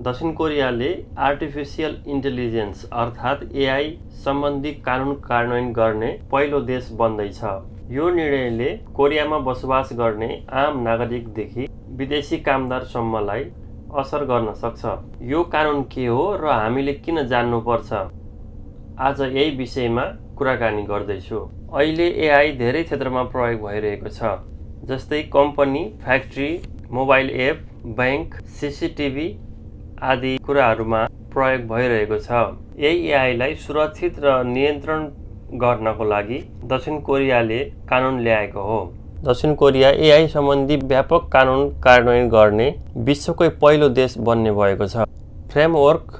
दक्षिण कोरियाले artificial intelligence अर्थात् AI सम्बन्धी कानुन कार्यान्वयन गर्ने पहिलो देश बन्दैछ। यो निर्णयले कोरियामा बसोबास गर्ने आम नागरिकदेखि विदेशी कामदारसम्मलाई असर गर्न सक्छ। यो कानुन के हो र हामीले किन जान्नुपर्छ? आज यही विषयमा कुराकानी गर्दैछु। अहिले एआई धेरै क्षेत्रमा प्रयोग भइरहेको छ, जस्तै company, factory, mobile app, bank, CCTV आदि कुराहरूमा प्रयोग भइरहेको छ। यही एआईलाई सुरक्षित र नियन्त्रण गर्नको लागि दक्षिण कोरियाले कानुन ल्याएको हो। दक्षिण कोरिया एआई सम्बन्धी व्यापक कानुन कार्यान्वयन गर्ने विश्वकै पहिलो देश बन्ने भएको छ। Framework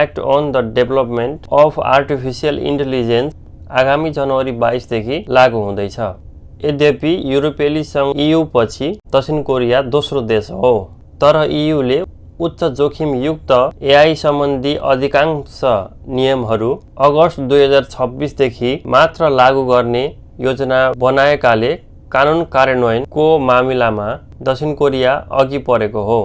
act on the development of artificial intelligence आगामी जनवरी 22 देखि लागू हुँदैछ। यद्यपि युरोपेली सङ्घ EU पछि दक्षिण कोरिया दोस्रो देश हो, तर EUले उच्च जोखिमयुक्त एआई सम्बन्धी अधिकांश नियमहरू अगस्त 2026 देखि मात्र लागू गर्ने योजना बनाएकाले कानुन कार्यान्वयनको मामिलामा दक्षिण कोरिया अघि परेको हो।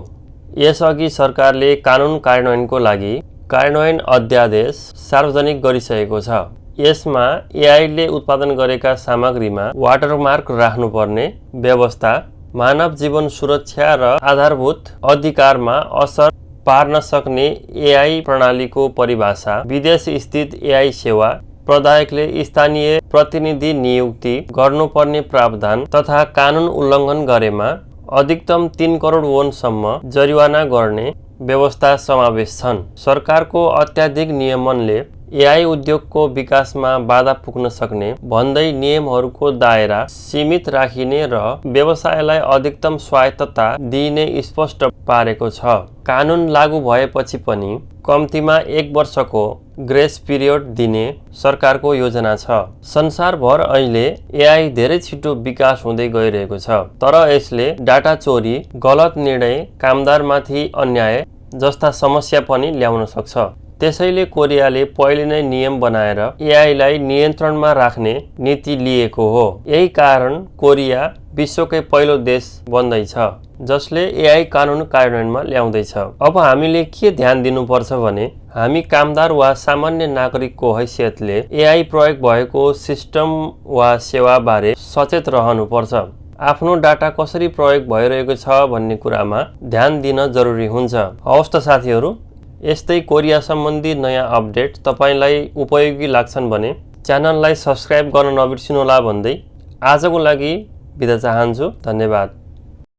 यसअघि सरकारले कानुन कार्यान्वयनको लागि कार्यान्वयन अध्यादेश सार्वजनिक गरिसकेको छ। यसमा एआईले उत्पादन गरेका सामग्रीमा वाटरमार्क राख्नुपर्ने व्यवस्था, मानव जीवन सुरक्षा र आधारभूत अधिकारमा असर पार्न सक्ने एआई प्रणालीको परिभाषा, विदेश स्थित एआई सेवा प्रदायकले स्थानीय प्रतिनिधि नियुक्ति गर्नुपर्ने प्रावधान तथा कानुन उल्लङ्घन गरेमा अधिकतम 3 करोड वोनसम्म जरिवाना गर्ने व्यवस्था समावेश छन्। सरकारको अत्याधिक नियमनले एआई उद्योगको विकासमा बाधा पुग्न सक्ने भन्दै नियमहरूको दायरा सीमित राखिने र व्यवसायलाई अधिकतम स्वायत्तता दिइने स्पष्ट पारेको छ। कानुन लागू भएपछि पनि कम्तीमा 1 वर्षको ग्रेस पिरियड दिने सरकारको योजना छ। संसारभर अहिले एआई धेरै छिटो विकास हुँदै गइरहेको छ, तर यसले डाटा चोरी, गलत निर्णय, कामदारमाथि अन्याय जस्ता समस्या पनि ल्याउन सक्छ। त्यसैले कोरियाले पहिले नै नियम बनाएर एआईलाई नियन्त्रणमा राख्ने नीति लिएको हो। यही कारण कोरिया विश्वकै पहिलो देश बन्दैछ जसले एआई कानुन कार्यान्वयनमा ल्याउँदैछ। अब हामीले के ध्यान दिनुपर्छ भने, हामी कामदार वा सामान्य नागरिकको हैसियतले एआई प्रयोग भएको सिस्टम वा सेवाबारे सचेत रहनुपर्छ। आफ्नो डाटा कसरी प्रयोग भइरहेको छ भन्ने कुरामा ध्यान दिन जरुरी हुन्छ। हवस् त साथीहरू, यस्तै कोरिया सम्बन्धी नयाँ अपडेट तपाईलाई उपयोगी लाग्छन् भने च्यानललाई सब्स्क्राइब गर्न नबिर्सिनुहोला भन्दै आजको लागि बिदा चाहन्छु। धन्यवाद।